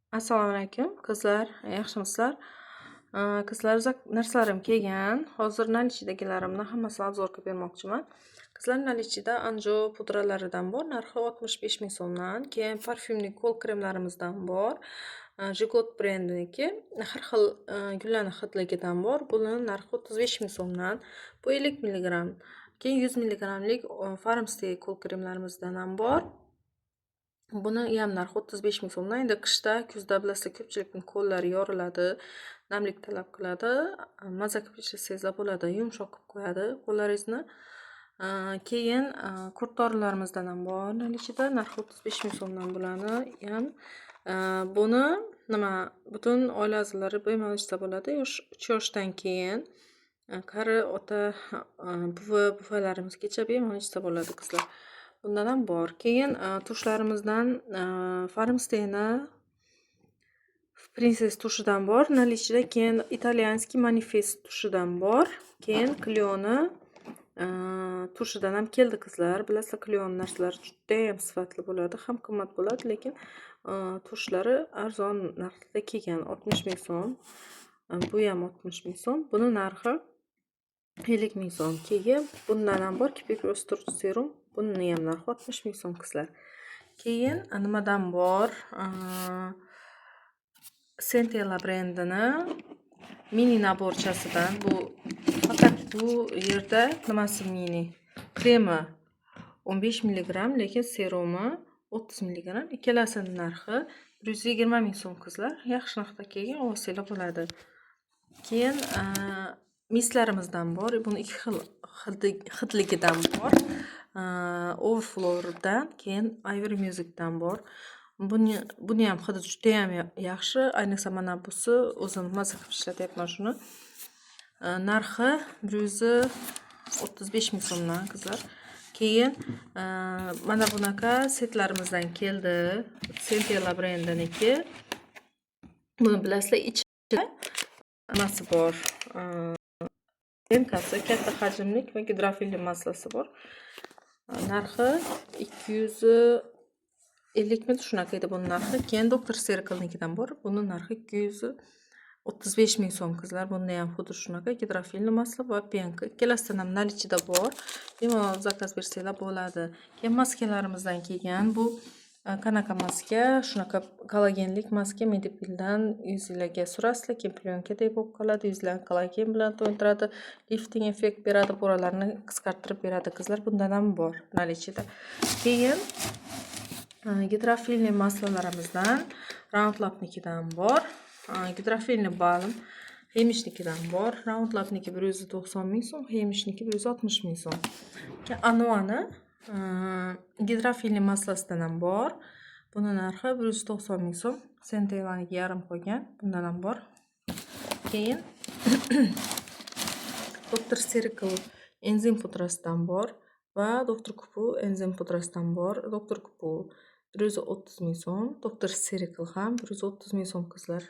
Assalomu alaykum, qizlar, yaxshimisizlar? Qizlar, narsalarim kelgan. Hozir наличие dagilarimni hammasini обзор qilib bermoqchiman. Qizlar, наличие da Anjo pudralaridan bor, narxi 65 ming so'mdan. Keyin парфюмный qo'l kremlarimizdan bor. Gigot brendiniki har xil gullarni hidligidan bor. Buni narxi 35 ming so'mdan. Bu 50 milligramm. Keyin 100 milligrammlik Farmstay qo'l kremlarimizdan ham bor. Buni ham narxi 35 ming so'mdan. Endi qishda, kuzda, bilasizlar, ko'pchilikning qo'llari yoriladi, namlik talab qiladi. Maza qilib ishlatsangizlar bo'ladi, yumshoq qilib qo'yadi qo'llaringizni. Keyin qurt dorilarimizdan ham bor наличие da, narxi 35 ming so'mdan bularni ham. Buni nima, butun oila a'zolari bemalol ichsa bo'ladi. Yosh 3 yoshdan keyin qari ota, buvi, buvalarimizgacha bemalol ichsa bo'ladi, qizlar. Bundan ham bor. Keyin tushlarimizdan Farmstayni Princess tushidan bor наличие da. Keyin итальянский Manifest tushidan bor. Keyin Clioni tushidan ham keldi, qizlar. Bilasizlar, Clioni narsalari judayam sifatli bo'ladi, ham qimmat bo'ladi, lekin tushlari arzon narxda kelgan, 60 ming so'm. Bu ham 60 ming so'm. Buni narxi 50 ming so'm. Keyin bundan ham bor, kiprik o'stiruvchi serum. Buni ham narxi 60 ming so'm, qizlar. Keyin nimadan bor? Centella brendini mini набор chasidan. Bu faqat bu yerda nimasi mini? Kremi 15 milligramm, lekin serumi 30 milligramm. Ikkalasini narxi 120 ming so'm, qizlar. Yaxshi narxda kelgan, olsanglar bo'ladi. Keyin мист larimizdan bor. Buni ikki xil hidligidan bor. Overflow'dan, keyin Ivory Music'dan bor. Buniyam hidi judayam yaxshi. Ayniqsa mana busi, o'zim maza qilib ishlatyapman shuni. Narxi 135 ming so'mdan, qizlar. Keyin mana bunaqa setlarimizdan keldi. Centella brendiniki. Buni bilasizlar, ichida nimasi bor? Пенка si katta hajmlik va гидрофильный масло si bor. Narxi 250 ming, shunaqa edi buni narxi. Keyin Dr. Circle'nikidan bor. Buni narxi 235 ming so'm, qizlar. Bunda ham xuddi shunaqa гидрофильный масло va пенка. Ikkalasidan ham наличие da bor. Bemalol заказ bersanglar bo'ladi. Keyin maskalarimizdan kelgan. Bu qanaqa maska? Shunaqa kollagenlik maska, Medipildan yuzinglarga surasizlar, keyin plyonkadek bo'lib qoladi. Yuzlarni kollagen bilan to'ldiradi, lifting effekt beradi, пора larni qisqartirib beradi, qizlar. Bundan ham bor наличие da. Keyin гидрофильный масло larimizdan Round Labnikidan bor. Гидрофильный balm Hemishnikidan bor. Round Labniki 190 ming so'm, Hemishniki 160 ming so'm. Keyin Anuani гидрофильный масло sidan ham bor. Buni narxi 190 ming so'm. Centellaniki yarim qolgan. Bundan ham bor. Keyin Dr. Circle enzim pudrasidan bor va Dr. Kupu enzim pudrasidan bor. Dr. Kupu 130 ming so'm, Dr. Circle ham 130 ming so'm, qizlar.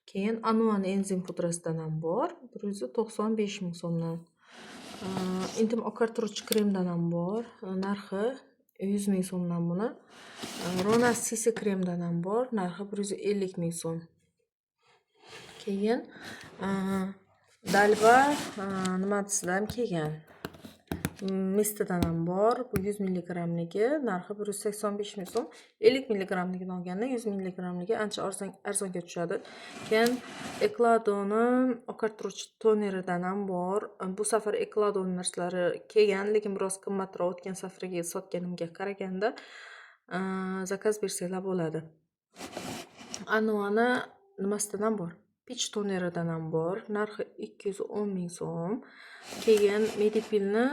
Keyin Anuani enzim pudrasidan ham bor, 195 ming so'mdan. Intim oqartiruvchi kremdan ham bor. Narxi 100 ming so'mdan buni. Rona CC kremdan ham bor, narxi 150 ming so'm. Keyin Dalba nimasidan kelgan? Мист idan ham bor. Bu 100 milligrammligi, narxi 185 ming so'm. 50 milligrammligini olganda 100 milligrammligi ancha arzonga tushadi. Keyin Ecladoni oqartiruvchi toneridan ham bor. Bu safar Ecladoni narsalari kelgan, lekin biroz qimmatroq o'tgan safargi sotganimga qaraganda. Заказ bersanglar bo'ladi. Anuani nimasidan ham bor? Peach toneridan ham bor. Narxi 210 ming so'm. Keyin Medipilni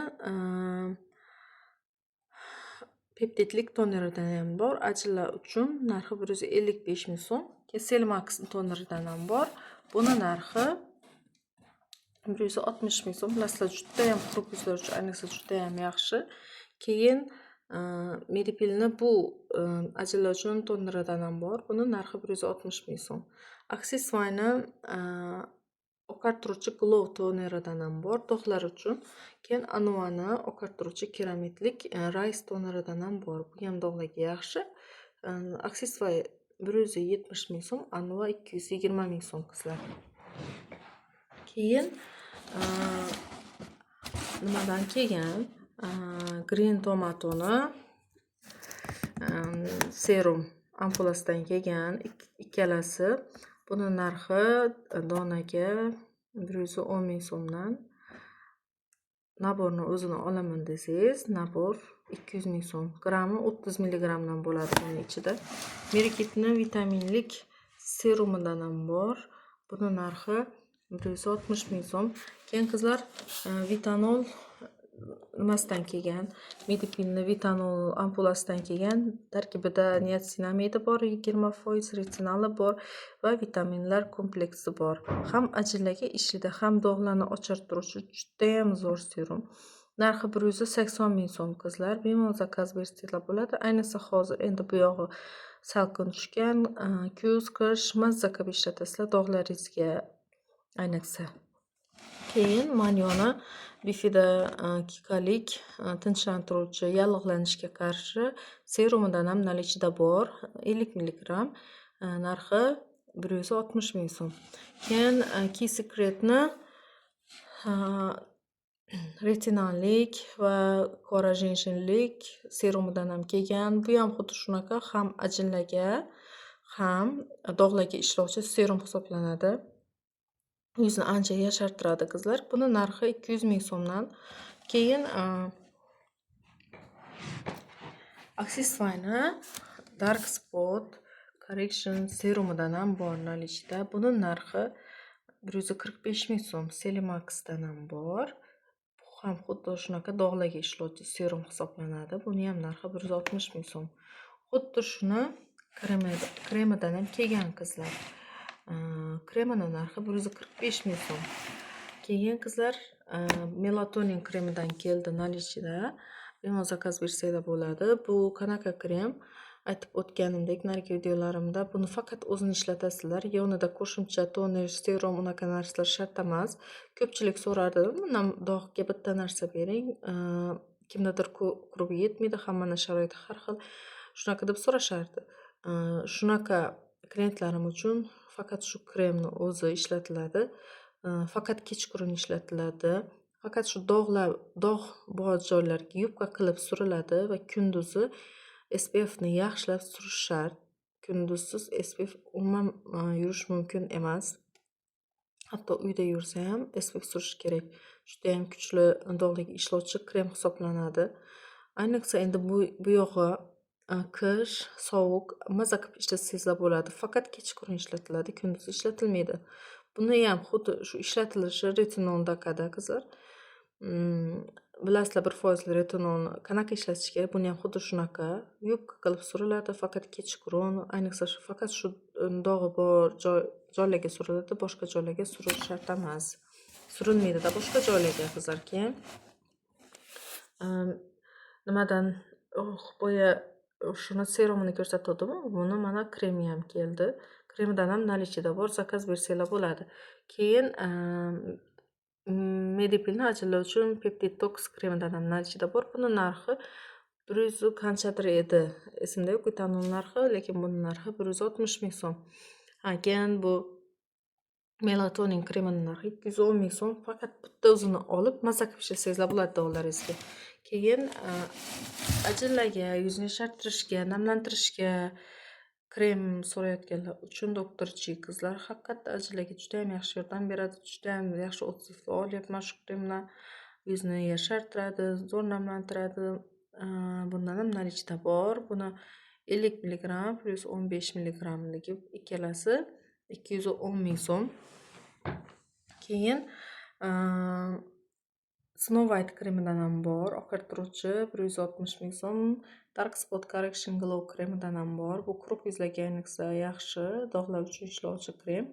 peptidlik toneridan ham bor. Ajinlar uchun narxi 155 ming so'm. Keyin Cellmax toneridan ham bor. Buni narxi 160 ming so'm. Bilasizlar, judayam quruq yuzlar uchun ayniqsa judayam yaxshi. Keyin Medipilni bu ajinlar uchun toneridan ham bor. Buni narxi 160 ming so'm. Axisvayni oqartiruvchi Glow toneridan ham bor dog'lar uchun. Keyin Anuani oqartiruvchi keramidlik Rice toneridan ham bor. Bu ham dog'larga yaxshi. Axisvay 170 ming so'm, Anua 220 ming so'm, qizlar. Keyin nimadan kelgan? Green Tomatoni serum ampulasidan kelgan ikkalasi. Buni narxi donaga 110 ming so'mdan. Набор ni o'zini olaman desangiz, набор 200 ming so'm. Grammi 30 milligrammdan bo'ladi buni ichida. Merikitni vitaminlik serumidan ham bor. Buni narxi 160 ming so'm. Keyin, qizlar, Vitanol nimasidan kelgan? Medipilni Vitanol ampulasidan kelgan. Tarkibida niatsinamidi bor 20%, retinali bor va vitaminlar kompleksi bor. Ham ajinlarga ishlaydi, ham dog'larni ochartiruvchi judayam zo'r serum. Narxi 180 ming so'm, qizlar. Bemalol zakaz bersanglar bo'ladi. Ayniqsa hozir endi bu yog'i salqin tushgan, kuz, qish mazza qilib ishlatasizlar dog'laringizga ayniqsa. Keyin Manyoni Bifida kikalik tinchlantiruvchi, yallig'lanishga qarshi serumidan ham наличие da bor. 50 milligramm. Narxi 160 ming so'm. Keyin Key Secretni retinallik va qora женьшень lik serumidan ham kelgan. Bu ham xuddi shunaqa, ham ajinlarga, ham dog'larga ishlovchi serum hisoblanadi. Yuzni ancha yashartiradi, qizlar. Buni narxi 200 ming so'mdan. Keyin Axisfyni Dark Spot Correction serumidan ham bor наличие da. Buni narxi 145 ming so'm. Celimaxdan ham bor. Bu ham xuddi shunaqa dog'larga ishlovchi serum hisoblanadi. Buni ham narxi 160 ming so'm. Xuddi shuni kremidan ham kelgan, qizlar. Kremini narxi 145 ming so'm. Keyin, qizlar, melatonin kremidan keldi наличие da. Bemalol zakaz bersanglar bo'ladi. Bu qanaqa krem? Aytib o'tganimdek narigi videolarimda, buni faqat o'zini ishlatasizlar. Yonida qo'shimcha toner, serum, unaqa narsalar shart emas. Ko'pchilik so'rardi, bundan dog'ga bitta narsa bering. Kimdadir qurbi yetmaydi, hammani sharoiti har xil. Shunaqa deb so'rashardi. Shunaqa klientlarim uchun faqat shu kremni o'zi ishlatiladi. Faqat kechqurun ishlatiladi. Faqat shu dog'lar, dog' bor joylarga yupqa qilib suriladi va kunduzi SPFni yaxshilab surish shart. Kunduzsiz SPF umuman yurish mumkin emas. Hatto uyda yursa ham SPF surish kerak. Judayam kuchli dog'larga ishlovchi krem hisoblanadi. Ayniqsa endi bu yog'i qish, sovuq, maza qilib ishlatsangizlar bo'ladi. Faqat kechqurun ishlatiladi, kunduz ishlatilmaydi. Buni ham xuddi shu ishlatilishi retinoldaqada, qizlar. Bilasizlar, 1 foizli retinolni qanaqa ishlatish kerak, buni ham xuddi shunaqa yupqa qilib suriladi, faqat kechqurun, ayniqsa shu faqat shu dog'i bor joylarga suriladi, boshqa joylarga surish shart emas. Surilmaydida boshqa joylarga, qizlar. Keyin nimadan, oh, boya shuni serumini ko'rsatgandim, buni mana kremi ham keldi. Kremidan ham наличие da bor, zakaz bersanglar bo'ladi. Keyin Medipilni ajinlar uchun Peptid Tox kremidan ham наличие da bor. Buni narxi bir yuzu qanchadir edi, esimda yo'q etanol narxi, lekin buni narxi 160 ming so'm. Ha, keyin bu melatonin kremini narxi 210 ming so'm. Faqat bitta o'zini olib, maza qilib ishlatsangizlar bo'ladi dog'laringizga. Keyin ajinlarga, yuzni yoshartirishga, namlantirishga krem so'rayotganlar uchun Doktor Chi, qizlar, haqiqatda ajinlarga judayam yaxshi yordam beradi. Judayam yaxshi отзыв olyapman shu kremdan. Yuzni yashartiradi, zo'r namlantiradi. Bundan ham наличие da bor. Buni 50 milligramm plyus 15 milligrammligi ikkalasi 210 ming so'm. Keyin Snow White kremidan ham bor, oqartiruvchi, 160 ming so'm. Dark Spot Correction Glow kremidan ham bor. Bu quruq yuzlarga ayniqsa yaxshi, dog'lar uchun ishlovchi krem.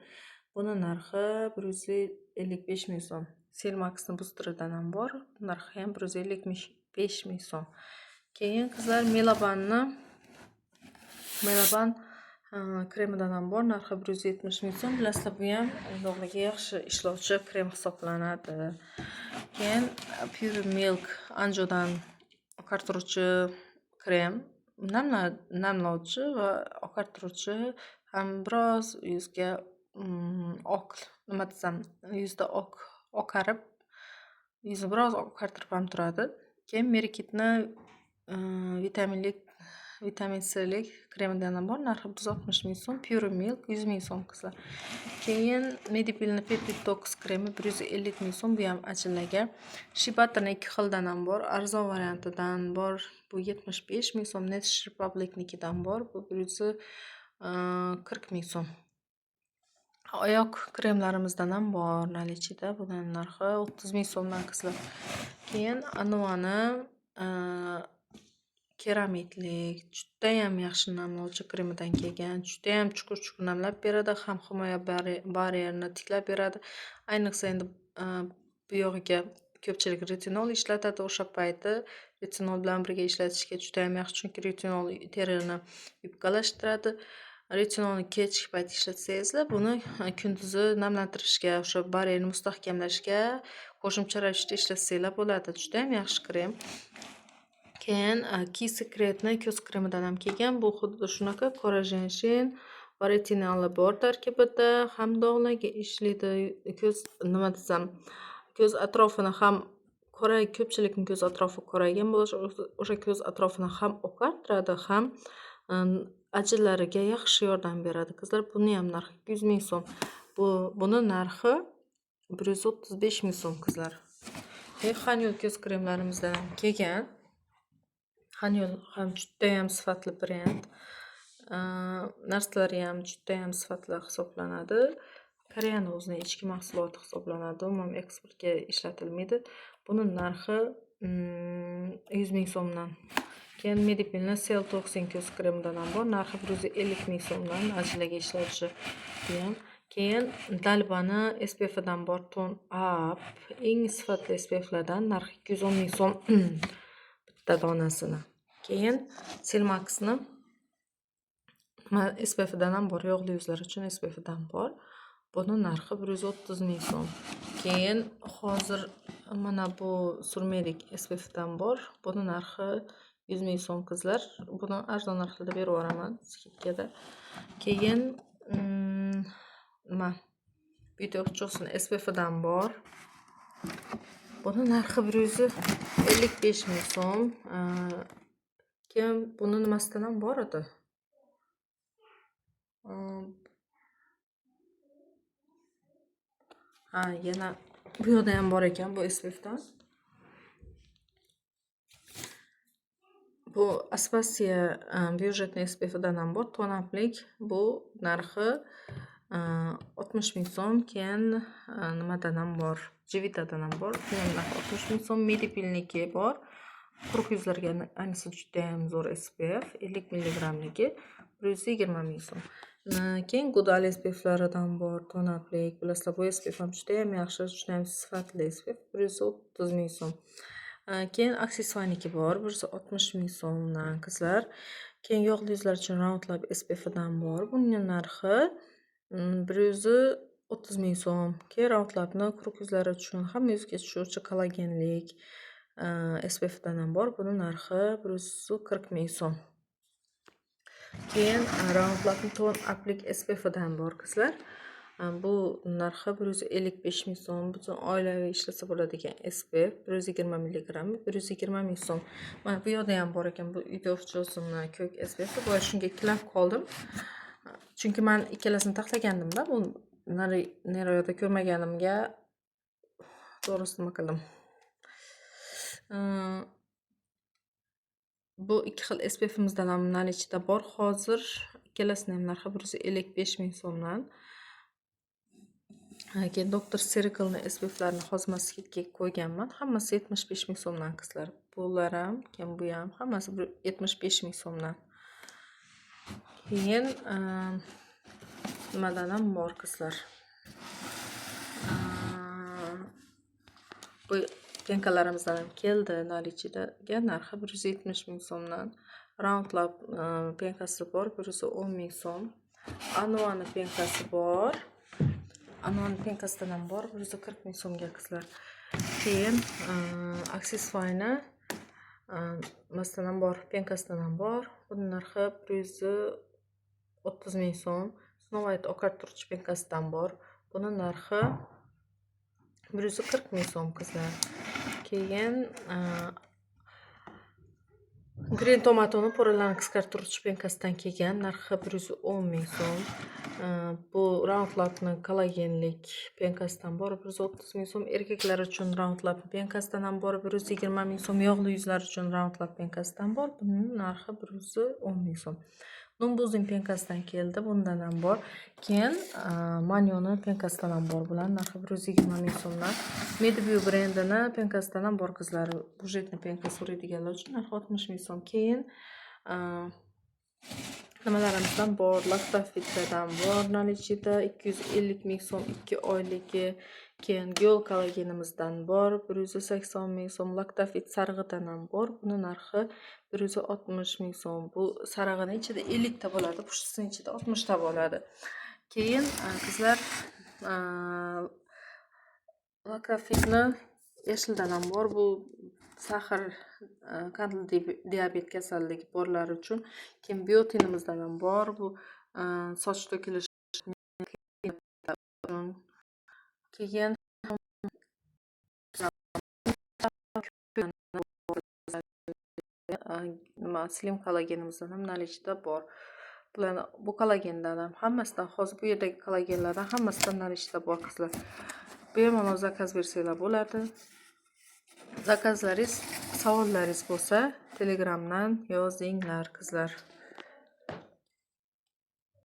Buni narxi 155 ming so'm. Cellmaxni busteridan ham bor. Narxi ham 155 ming so'm. Keyin, qizlar, Melabanni Melaban kremidan ham bor. Narxi 170 ming so'm. Bilasizlar, bu ham dog'larga yaxshi ishlovchi krem hisoblanadi. Keyin Pure Milk Anjodan oqartiruvchi krem. Namlovchi va oqartiruvchi, ham biroz yuzga oq, nima desam, yuzda oq oqarib, yuzni biroz oqartirib ham turadi. Keyin Mary Kitni vitamin C'lik kremidan ham bor, narxi 160 ming so'm. Pure Milk 100 ming so'm qizlar. Keyin Medipilni Peptide kremi 150 ming so'm, bu ham ajillaga. Shea Butterni ikki xildan ham bor, arzon variantidan bor, bu 75 ming so'm. Nature Republicnikidan bor, bu 140 ming so'm. Oyoq kremlarimizdan ham bor наличиеda, buni narxi 30 ming so'mdan qizlar. Keyin Anuani keramidlik judayam yaxshi namlovchi kremidan kelgan, judayam chuqur-chuqur namlab beradi, ham himoya baryerini tiklab beradi. Ayniqsa endi bu yog'iga ko'pchilik retinol ishlatadi, o'sha payti retinol bilan birga ishlatishga judayam yaxshi, chunki retinol terini yupqalashtiradi. Retinolni kechki payt ishlatsangizlar, buni kunduzi namlantirishga, o'sha baryerni mustahkamlashga qo'shimcha ravishda ishlatsanglar bo'ladi. Judayam yaxshi krem. Keyin Key Secretni ko'z kremidan ham kelgan. Bu xuddi shunaqa Collagen va retinoli bor tarkibida, ham dog'larga ishlaydi. Ko'z, nima desam, ko'z atrofini ham ko'ray, ko'pchilikning ko'z atrofi qoraygan bo'lishi, o'sha ko'z atrofini ham oqartiradi, ham ajinlariga yaxshi yordam beradi. Qizlar, buni ham narxi 200 ming so'm. Buni narxi 135 ming so'm qizlar. Hanyul ko'z kremlarimizdan ham kelgan. Hanyul ham judayam sifatli brend. Narsalari ham judayam sifatli hisoblanadi. Koreyani o'zini ichki mahsuloti hisoblanadi, umuman eksportga ishlatilmaydi. Buni narxi 100 ming so'mdan. Keyin Medipilni Cell Toxin ko'z kremidan ham bor, narxi 150 ming so'mdan, ajillaga ishlovchi bu ham. Keyin Dalbani SPFdan bor, Tone Up eng sifatli SPFlardan, narxi 210 ming so'm bitta donasini. Keyin Cellmaxni SPFdan ham bor, yog'li yuzlar uchun SPFdan bor. Buni narxi 130 ming so'm. Keyin hozir mana bu Surmedik SPFdan bor. Buni narxi 100 ming so'm qizlar. Buni arzon narxlarda berib yuboraman скидкаda. Keyin nima, Beauty of Joseon SPFdan bor. Buni narxi 155 ming so'm. Keyin buni nimasidan ham bor edi? Ha, yana bu yoqda ham bor ekan bu SPFdan. Bu Aspasiya byudjetli SPFdan ham bor, tonaplik. Bu narxi 60 ming so'm. Keyin nimadan ham bor? Jivitadan ham bor. Buni narxi 60 ming so'm. Medipilniki bor. Quruq yuzlarga ayniqsa judayam zo'r SPF 50 milligrammligi 120 ming so'm. Keyin Goodal SPFlaridan bor, tonaplik. Bilasizlar, bu SPF ham judayam yaxshi, judayam sifatli SPF 130 ming so'm. Keyin Accessifyniki bor, 160 ming so'mdan qizlar. Keyin yog'li yuzlar uchun Round Lab SPFdan bor. Buning narxi 130 ming so'm. Keyin Round Labni quruq yuzlar uchun hamma yuzga tushuvchi kollagenlik SPFdan ham bor. Buni narxi 140 ming so'm. Keyin Round Labni Tone Uplik SPFdan bor qizlar. Bu narxi 155 ming so'm. Butun oilaviy ishlasa bo'ladigan SPF 120 milligramm 120 ming so'm. Mana bu yoqda ham bor ekan bu Beauty of Joseon'ni ko'k SPF. Boya shunga ikkilanib qoldim. Chunki men ikkalasini taxlagandimda, bu nari yoqda ko'rmaganimga to'g'risi nima qildim. Bu ikki xil SPFimizdan ham наличиеda bor. Hozir ikkalasini ham narxi 155 ming so'mdan. Keyin Dr. Ceuracle'ni SPFlarini hozir man скидкаga qo'yganman. Hammasi 75 ming so'mdan qizlar. Bular ham, keyin bu ham hammasi 75 ming so'mdan. Keyin nimadan ham bor qizlar. Bu пенкаlarimizdan ham keldi наличиеga, narxi 170 ming so'mdan. Round Lab пенкаsi bor 110 ming so'm. Anuani пенкаsi bor. Anuani пенкаsidan ham bor 140 ming so'mga qizlar. Keyin Accessifyni Nimasidan ham bor, пенка sidan ham bor. Buni narxi 130 000 so'm. Snow White oqartiruvchi пенка sidan bor. Buni narxi 140 000 so'm, qizlar. Keyin Green Tomatoni пора larni qisqartiruvchi пенка sidan kelgan, narxi 110 000 so'm. Bu Round Labni kollagenlik пенка sidan bor, 130 000 so'm. Erkaklar uchun Round Lab пенка sidan ham bor, 120 000 so'm. Yog'li yuzlar uchun Round Lab пенка sidan bor. Buning narxi 110 000 so'm. Numbuzin пенка sidan keldi, bundan ham bor. Keyin Manyoni пенка sidan ham bor, bularni narxi 120 000 so'mdan. Medibio brendini пенка sidan ham bor, qizlar. Бюджетный пенка so'raydiganlar uchun narxi 60 000 so'm. Keyin nimalarimizdan bor, Lactafitdan bor наличие da, 250 000 so'm 2 oyligi. Keyin Giol kollagenimizdan bor, 180 000 so'm. Lactafit sarig'idan ham bor. Buni narxi 160 000 so'm. Bu sarig'ini ichida 50 ta bo'ladi, pushtisini ichida 60 ta bo'ladi. Keyin, qizlar, Lactafitni yashildan ham bor. Bu сахар, qandli diabet kasalligi borlar uchun. Keyin biotinimizdan ham bor. Bu soch to'kilishi uchun. Keyin nima, slim kollagenimizdan ham наличие da bor. Bularni, bu kollagendan ham, hammasidan, hozir bu yerdagi kollagenlardan hammasidan наличие da bor, qizlar. Bemalol заказ bersanglar bo'ladi. Заказ laringiz, savollaringiz bo'lsa, Telegramdan yozinglar, qizlar.